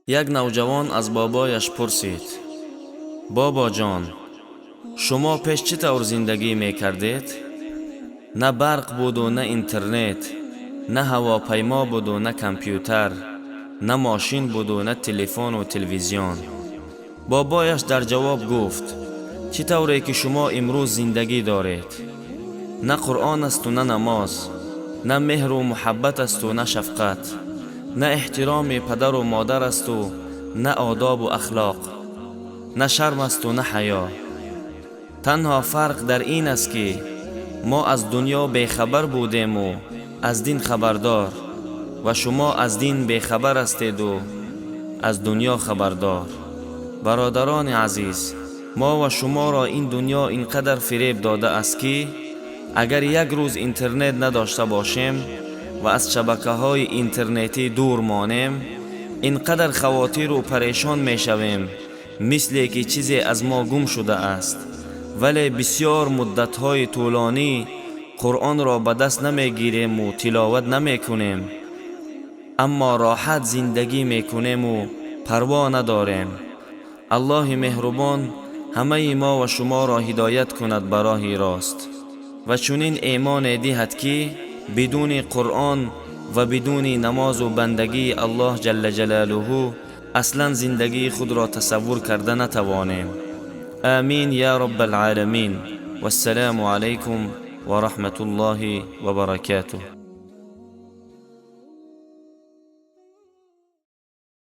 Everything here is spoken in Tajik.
Як навҷавон аз бобояш пурсид: «Бобоҷон, шумо пеш чӣ тавр зиндагӣ мекардед? На барқ буду, на интернет, на ҳавопаймо буду, на компютар, на мошин буду, на телефону телевизион». Бобояш дар ҷавоб гуфт: «Чӣ тавре ки шумо имрӯз зиндагӣ доред? На Қуръон асту, на намоз, на меҳру муҳаббат асту, на шафқат, на эҳтироми падару модар асту, на одобу ахлоқ, на шарм асту, на ҳаё. Танҳо фарқ дар ин аст, ки мо аз дунё бехабар будему аз дин хабардор, ва шумо аз дин бехабар ҳастеду аз дунё хабардор». Бародарони азиз, мо ва шуморо ин дунё ин қадар фиреб додааст, ки агар як рӯз интернет надошта бошем ва аз шабакаҳои интернетӣ дур монем, ин қадар хавотиру парешон мешавем, мисле ки чизе аз мо гум шудааст. Вале бисьёр муддатҳои тӯлонӣ Қуръонро ба даст намегирему тиловат намекунем, аммо роҳат зиндагӣ мекунему парво надорем. Аллоҳи меҳрубон ҳамаи мо ва шуморо ҳидоят кунад ба роҳи рост ва чунин имоне диҳад, ки бидуни Қуръон ва бидуни намозу бандагии Аллоҳ ҷалла ҷалолуҳу аслан зиндагии худро тасаввур карда натавонем. Амин я роббалъоламин. Вассалому алайкум ва раҳматуллоҳи ва баракатуҳ.